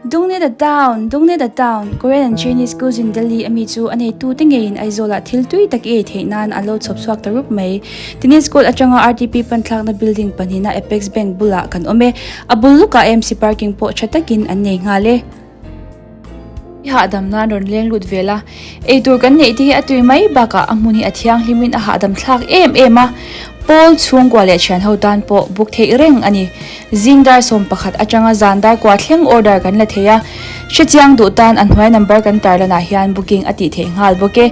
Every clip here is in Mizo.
Dongnae the Town, Dongnae the Town, Korean and Chinese Cuisine Delhi ami chu a neitute ngeiin Aizawlah thil tui tak i ei theih nan an lo chhawp chhuak ta rup mai. Tennis Court atanga RTP panthlakna building pahnihna Apex Bank bulah kan awm e. A bul lukah AMC parking pawh tha takin an nei nghal e. I hahdam nan rawn leng lut vel a, eitur kan neih te hi a tui mai bakah a hmun hi a thianghlimin a hahdam thlak em em a, Pawl chhungkua leh thian ho tan pawh buk theih reng a ni. Zing dar 11 atanga zan dar kua thleng order kan la thei a, hrechiang duh tan a hnuai number kan tarlanah hian booking a tih theih nghal bawk e.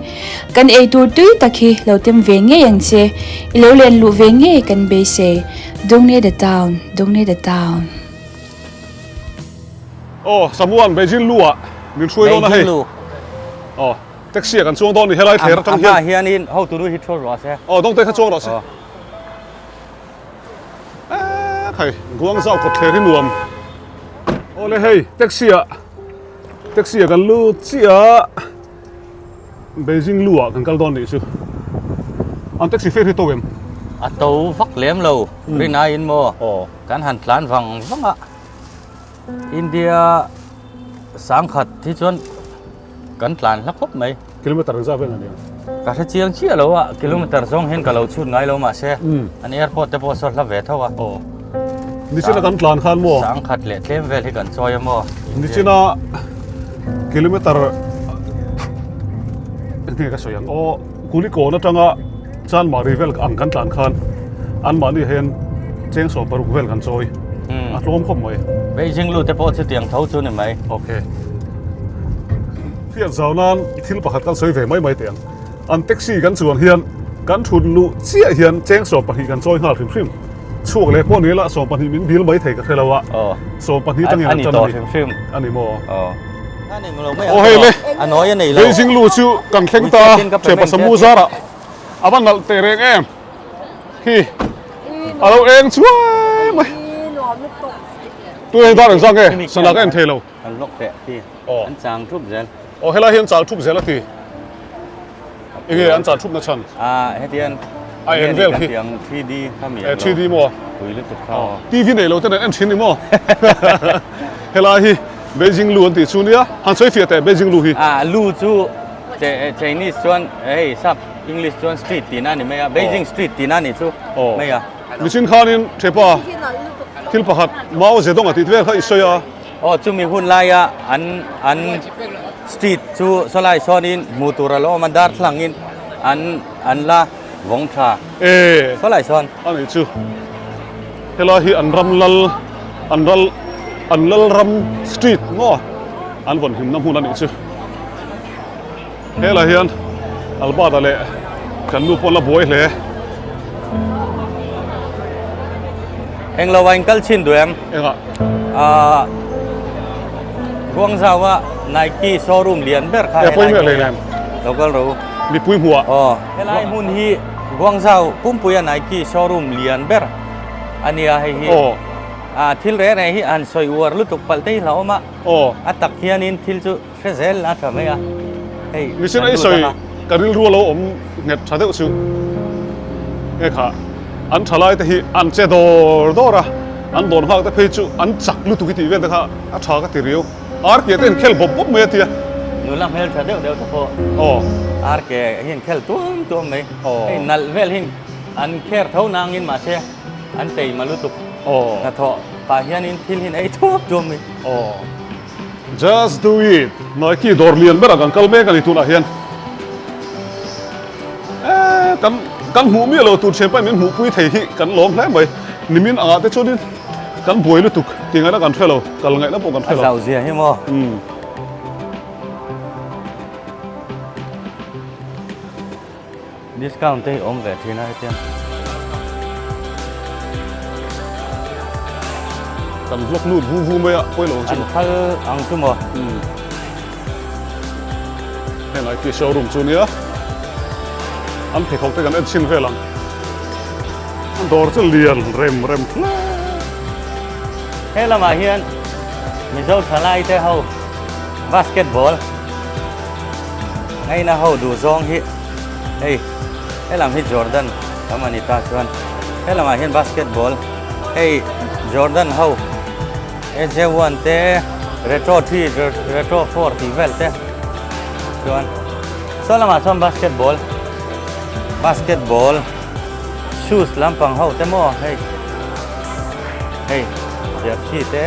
Kan eitur tui tak hi lo tem ve ngei ang che, i lo len luh ve ngei kan beisei. Dongne the town, Dongne the town. Aw, Samuan, Beijing lu ah min hruai dawn a hei. Aw, taxi ah kan chuang dawn ni helai thler atang hian. A hma hianin hotu nu hi thual rawh se. Aw, dawngte kha chuang rawh se. Eee khai, Guangzhou kawt thler hi nuam. Aw le hei, taxi ah, taxi ah kan lut chiah a, Beijing lu ah kan kal dawn nih chu. An taxi fare hi to em? A to vak lem lo, rin aiin maw? Aw. Kan han tlan vang vang a, India sangkhat hi chuan kan tlan hla khawp mai. Kilometer engzah vel a ni ang? Ka hre chiang chiah lo a, kilometer zawng hian ka lo chhut ngai lo mahse an airport te pawh saw hla ve tho a. Aw. Nichina kan tlan khan maw? Sangkhat leh tlem vel hi kan chawi a maw? Nichina kilometer enge ka sawi ang aw Kulikawn atanga Chanmari vel ang kan tlan khan anmahni hian cheng 60 vel kan chawi a tlawm khawp mai. Beijing lu te pawh chutiang tho chu ni mai. Ok. Hriat zau nan thil pakhat kan sawi ve mai mai teh ang. An taxi kan chuan hian kan thut luh chiah hian cheng 12 kan chawi nghal hrim hrim. Chhuak leh pawh ni ila 12 min bil mai thei ka hre lo a. 12 tangin an tan a ni. A ni maw? Aw hei le. Beijing lu chu kan thleng ta Chepa Samu zarah. A va nalh teh reng em hi a lo eng chuai mai tu heng dar engzah nge sana ka en thei lo an chang thup zel aw helai hi an chang thup zel a ti enge an chang thup na chhan a hetian a eng vel khi 3D khami 3D maw pui lutuk kha TV nei lo te nen en thin ni maw helai hi Beijing lu an tih chu nia han sawi fiah teh Beijing lu hi a lu chu Chinese chuan hei sap English chuan street tihna a ni mai a, Beijing street tihna a nih chu mai a. Michin khanin Thepa thil pakhat Mao Zedong a tih vel kha i sawi a. Aw chumi hun laia an an street chu sawlai sawnin hmuh tur a lo awm a, darthlangin an an la vawng tha sawlai sawn. A nih chu helai hi an ram lal an ral an lal ram street maw an vawn himna hmun a nih chu. Helai hian Albert-a leh kan nu pawh an la buai hle. Englo a inkal chhin duh em? Engah? Ahh Guangzhou-a Nike showroom lian ber kha helai hi a nia. Lo kal rawh u. Mipui hmuh ah. Aw. Helai hmun hi Guangzhou pumpuia Nike showroom lian ber a nia hei hi. Aw. Ahh thil reh reh hi an sawi uar lutuk palh te hi hlauhawm a. Aw. A tak hianin thil chu Hre zel a tha mai a, hei Mihring ei sawi ka rilru a lo awm nghet tha deuh chu nge kha an tha lai te hi an che dawr dawr a, an dawn nghak te phei chu an chak lutuk i tih vel te kha a tha ka ti riau. Ar ke te in khel bawp bawp mai a tia. Nula hmel tha deuh deuh te pawh ar ke hi an khel tuam tuam mai. Hei nalh vel hi an kher tho nangin mahse an teima lutuk hnathawh pah hianin thil hi an ei thuap tuam mai. Just do it! Nike dawr lian berah kan kal mek a ni tunah hian. Eee kan kan hmuh miah lo tur thian pawhin min hmuhpui thei hi kan lawm hle mai. Nimin angah te chuanin kan buai lutuk tih ngaihna kan hre lo, kal ngaihna pawh kan hre lo. A zau zia hi maw? Umm. Discount te hi awm ve thin a hetiang. Kan vlog lut vu vu mai a pawi lo ang chu maw. An phal ang chu maw. Heng IT showroom chu nia. An pheikhawk te kan en chhin vel ang. An dawr chu lian rem rem hle. He lamah hian Mizo thalai te ho basketball Ngaina ho duh zawng hi hei helam hi Jordan lam a ni ta chuan helamah hian basketball hei Jordan ho AJ1 te. Retro 3, Retro 4 tih vel te chuan saw lamah chuan basketball basketball shoes lampang ho te maw hei hei jersey te.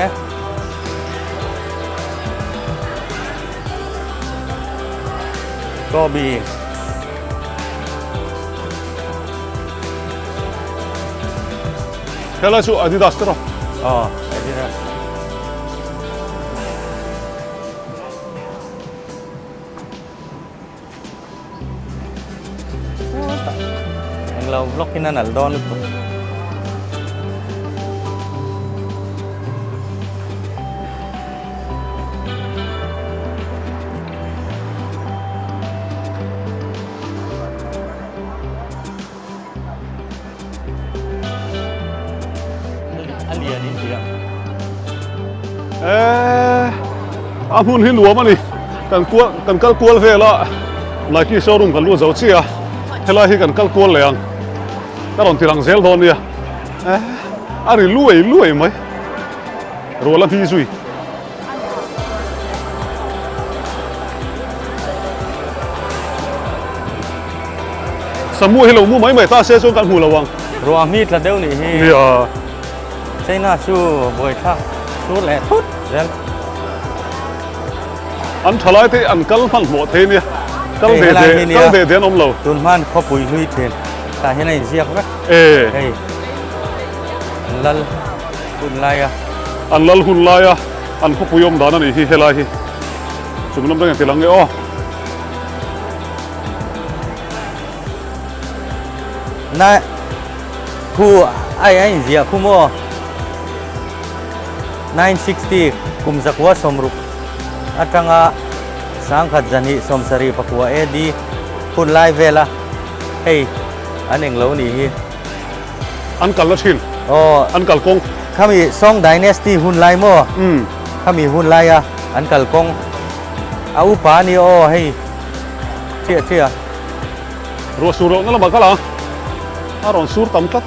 Kobe. Helai chu Adidas te rawh. Aw, Adidas. Englo vlog in a nalh dawn lutuk. A lian in tia. Eh, a hmun hi nuam a ni. Kan kual kan kal kual vel a Nike showroom kan lut zo chiah a. Helai hi kan kal kual leh ang. Ka rawn ti lang zel dawn nia. Eh, a ri luai luai mai. Rual a hmi zui. Samu hi lo mu mai mai ta se chuan kan hmu lo ang. Ruah hmi tla deuh nih hi. Nia. China chu buaithlak sur leh thut zel. An thalai te an kal hmanhmawh thei nia. Kal ve de kal ve de an awm lo. Tun hman khawpui hlui thin. Tah hian a inziak vek. E. Hei. An lal hun laia. An lal hun laia an khawpui awm dan a nih hi helai hi. Chung lam reng a ti lang e aw. Na khu ai a inziah khu maw? 960 kum zakua sawmruk atanga sangkhat zahnih sawmsarih pakua AD hun lai vela hei an englo nih hi. An kal na thin. Aw. An kal kawng. Khami Song Dynasty hun lai maw? Umm. Khami hun laia an kal kawng. A upa a ni aw hei. Chiah chiah. Ruah sur lohna lamah kal ang. A rawn sur tam tlat.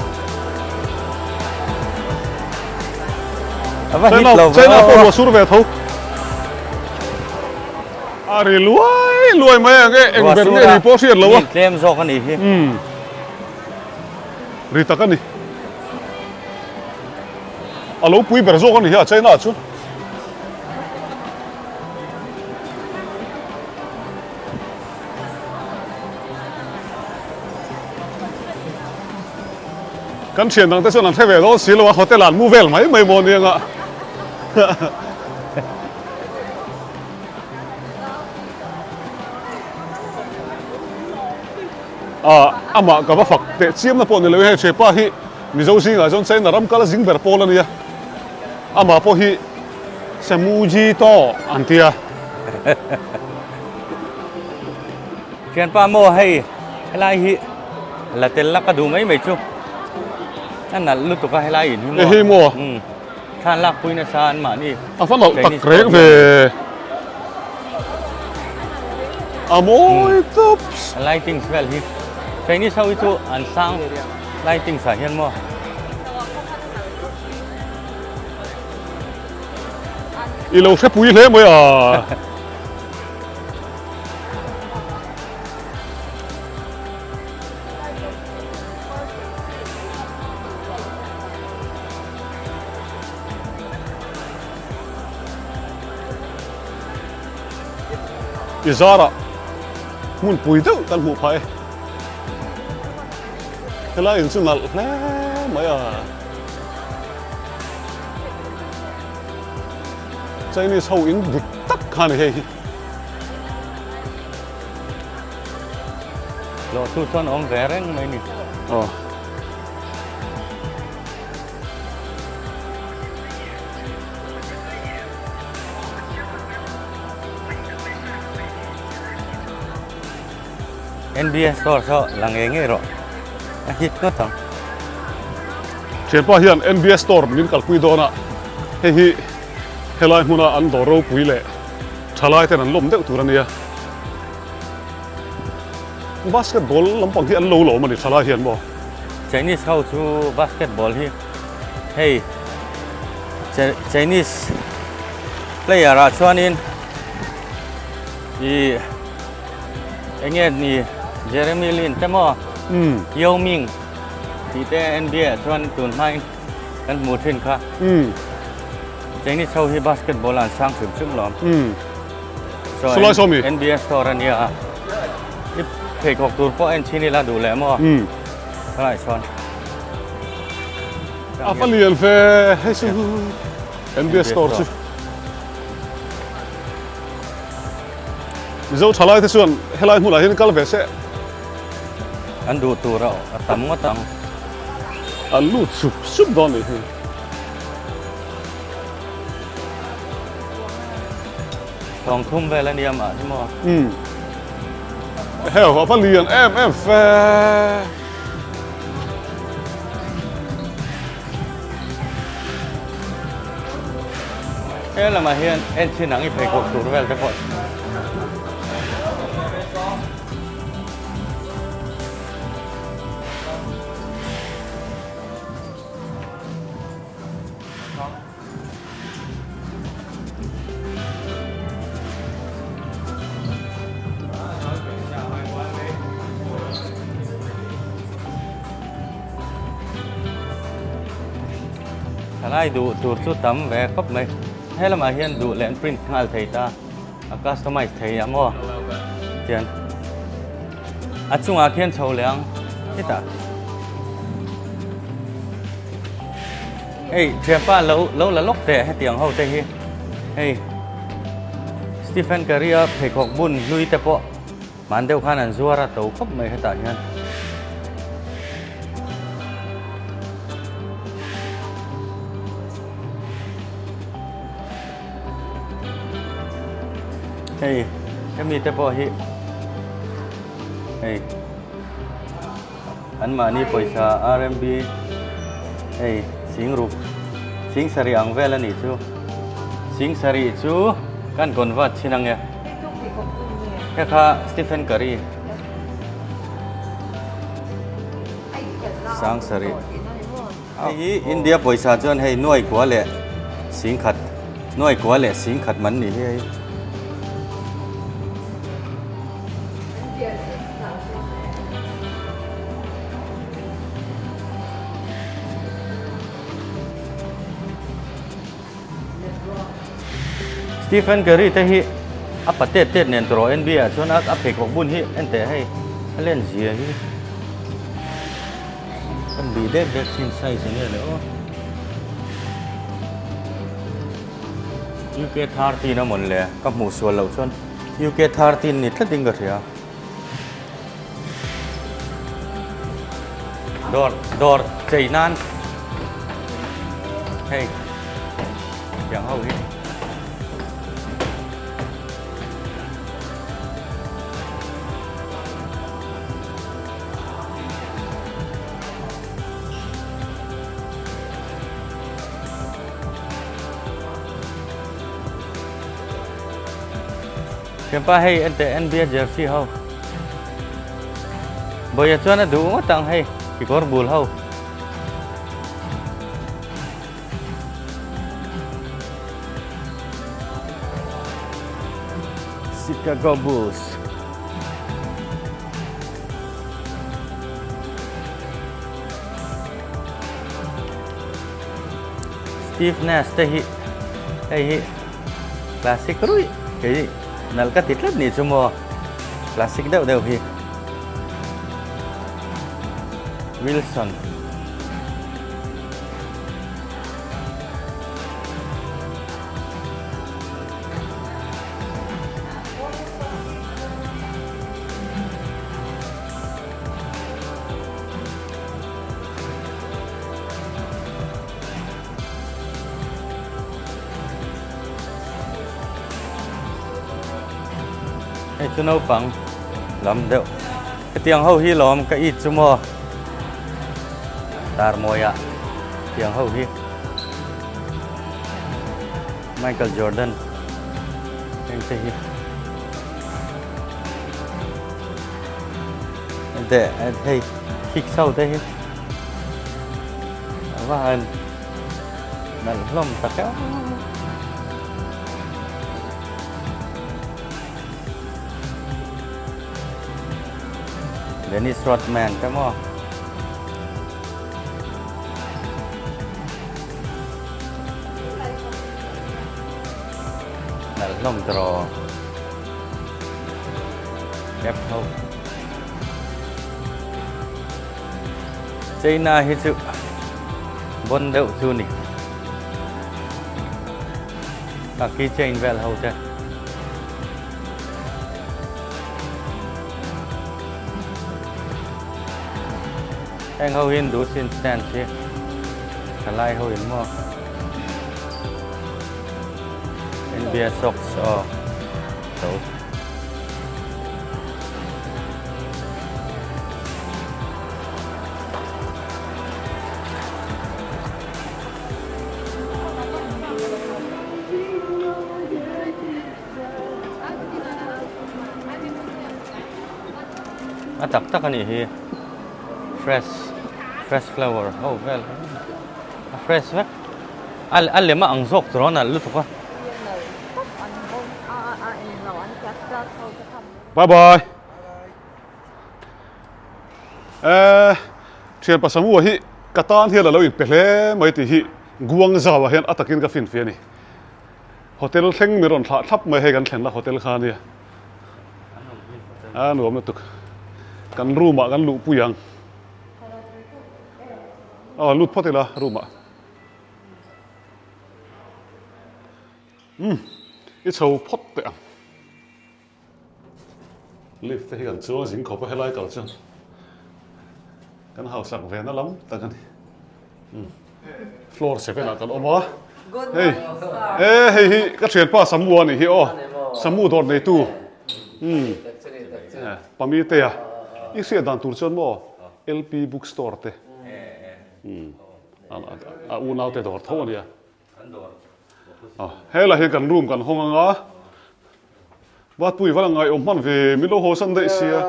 A va hit lo ve. China pawh ruah sur ve tho. A ri luai luai mai ang e. Eng ber nge ri pawh hriat lo a. Ruah sur a tlem zawk a nih hi. Umm. Ri tak a ni. A lo pui ber zawk a ni hi a China chu. Kan thian dang te chuan an hre ve dawn si lo a, hotel ah an mu vel mai mai maw nia. Ah, amah ka va fak teh chiamna pawh ni lo hei Hrepa hi Mizo zingah chuan China ram kal a zing ber pawl a nia. Amah pawh hi Samuji Taw an ti a. Thianpa maw hei helai hi la tel la ka duh mai mai chu a nalh lutuk a helai in hi maw. Hei maw? Umm thlan lak pui nasa an mahni. A va loh tak reng ve. A mawi tawp. Lightings vel hi Chinese ho hi chu an sang lightings ah hian maw. I lo hre pui hle mai a. I zarah hmun pui deuh kan hmuh phah e. Helai in chu nalh hle mai a. Chinese ho in dik tak kha a ni hei hi. Hlawh chu chuan awm ve reng mai ni. Aw. NBA store saw la ngei ngei rawh a hit ngawt ang. Thianpa hian NBA store min kalpui dawn a, hei hi helai hmuna an dawr ropui leh thalai ten an lawm deuh tur a nia. Basketball lampang hi an lo lawm a ni thalai hian maw? Chinese ho chu basketball hi hei Chinese. Player ah chuanin ih enge ni Jeremy Lin te maw Yao Ming tih te NBA ah chuan tun hmain kan hmuh thin kha. Chinese ho hi basketball ah an sang hrim hrim lawm. So NBA store a nia a i pheikhawk tur pawh en chhin ila duh leh maw helaiah chuan. A va lian ve hei chu NBA store chu. Mizo thalai te chuan helai hmunah hian kal ve se. An duh tur a tam ngawt ang. An lut sup sup dawn nih hi. Thawng thum vel a nia mah hi maw? Umm. Heo a va lian em em fe. He lamah hian en chhin ang i pheikhawk tur vel te pawh. Thalai duh tur chu tam ve khawp mai. He lamah hian duh leh an print nghal thei ta. A customize thei a maw? Tian a chungah khian chho leh ang hetah. Hei thianpa lo lo la lawk teh hetiang ho te hi hei Stephen Curry a pheikhawk bun hlui te pawh hman deuh khan an zuar a to khawp mai hetah hian. Hei hemi te pawh hi hei an mahni pawisa RMB hei sing ruk sing sarih ang vel a nih chu sing sarih chu kan convert thin ang e he kha Stephen Curry sang sarih. Hei hi India pawisa chuan hei nuai kua leh singkhat nuai kua leh singkhat man ni hi hei. Stephen Curry te hi a pa tet tet nen tawh NBA ah chuan a pheikhawk bun hi en teh hei a len zia hi. Kan bih dek dek thin size enge le aw. UK 13 a mawn le ka hmuh sual loh chuan UK 13 ni tlat in ka hria. Dawr dawr chei nan hei tiang ho hi. Thianpa hei ente NBA jersey ho Bawia chuan a duh ngawt ang hei kekawr bul ho. Chicago Bulls. Steve Nash te hi hei hi classic ruih kei nal ka ti tlat ni chu maw classic deuh deuh hi Wilson Hei chu naupang lam deuh hetiang ho hi lawm ka it chu maw tar mawiah hetiang ho hi Michael Jordan heng te hi. Teh hei khik chho te hi a va han nalh hlawm tak em. Dennis Rodman te maw. Nalh hlawm tawh. Cap ho. China hi chu bon deuh chu ni. A keychain vel ho te. Heng ho hian duh sin stand hi thalai ho in maw NBA socks aw tho. A tak tak a nih hi fresh fresh flower ho vel a fresh vek a a lem a ang zawk tur a nalh lutuk a. Bye bye eh thian pasamua hi ka tan hian a lo inpe hle mai tih hi Guangzhou ah hian a takin ka finfiah a ni. Hotel thleng mi rawn thlah thlap mai hei kan thlenna hotel kha ania. A nuam lutuk. Kan room ah kan luh pui ang. Aw lut phawt ila room ah. Umm i chho phawt teh ang. Lift te hi kan chuang zing khawp a helai kal chuan kan hausak ve na lam tak a ni. Floor 7 ah kan awm a. Hei e hei hi ka thianpa Samu a nih hi aw. Samu dawr neitu. Umm Pami te a i hriat dan tur chuan maw LP bookstore te. Umm a unau te dawr tho a nia. Helai hian kan room kan hawng ang a, Vatpui va la ngaihawm hman ve, min lo haw san daih sia.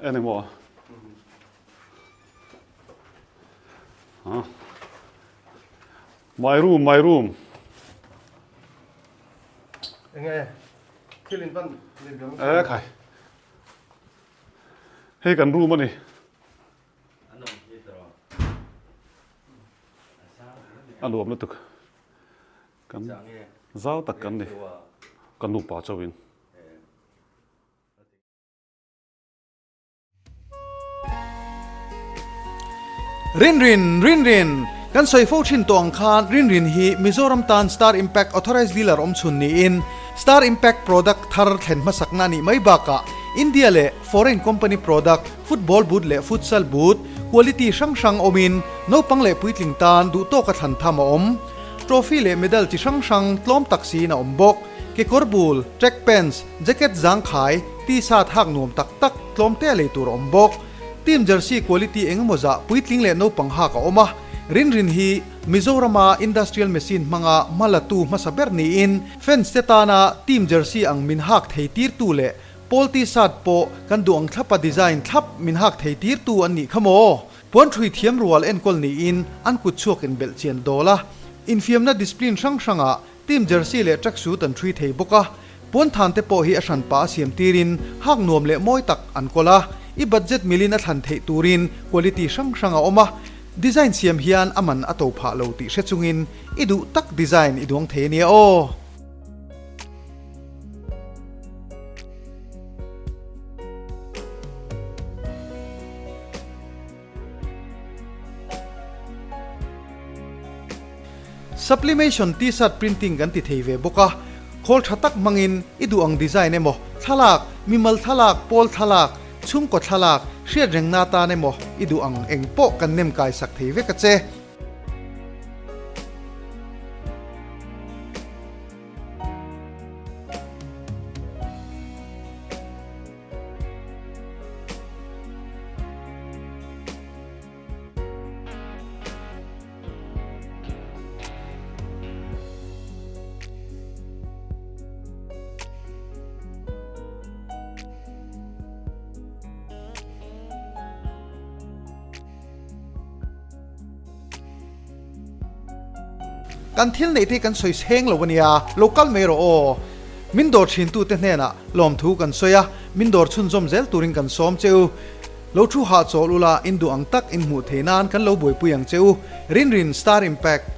Eng emaw a. My room, my room. E khai. Hei kan room a ni. A nuam lutuk. Kan zau tak kan ni. Ka nupa chauhin. Rinrin Rinrin Kan sawi fo thin tawh ang khan Rinrin hi Mizoram tan Star Impact Authorized Dealer awmchhun niin Star Impact product thar thlen hmasakna a nih mai bakah India leh Foreign company product Football boot leh futsal boot quality hrang hrang awmin naupang leh puitling tan duh tawka thlan tham a awm. Trophy leh medal chi hrang hrang tlawm tak siin a awm bawk. Kekawr bul, track pants, jacket zangkhai, t-shirt hak nuam tak tak tlawm te a lei tur a awm bawk. Team jersey quality eng emaw zah puitling leh naupang hak a awm a. Rinrin hi Mizorama industrial machine hmanga hma latu hmasa ber niin fans te tana team jersey ang min hak thei tirtu leh Pawl T-shirt pawh kan duh ang thlapa design thlap min hak thei tirtu an nih kha maw? Puan ṭhui thiam rual enkawl niin an kut chhuak inbelh chian dawl a. Infiamna discipline hrang hrangah team jersey leh tracksuit an ṭhui thei bawk a. Puan than te pawh hi a hran pah a siam tirin hak nuam leh mawi tak an kawl a. I budget milin a thlan theih turin quality hrang hrang a awm a. Design siam hian a man a to phah lo tih hre chungin i duh tak design i duang thei a nia aw. Sublimation T-shirt printing kan ti thei ve bawk a, khawl tha tak hmangin i duh ang design emaw, thlalak, mimal thlalak, pawl thlalak, chhungkaw thlalak, hriatrengna atan emaw i duh ang eng pawh kan nem kai sak thei vek a che. Kan thil neih te hi kan sawi seng lo a nia, lo kal mai rawh aw. Min dawr thintute hnenah lawmthu kan sawi a, min dawr chhunzawm zel turin kan sawm che u. Lo thu hah chawl ula, in duh ang tak in hmuh theih nan kan lo buaipui ang che u. Rinrin Star Impact.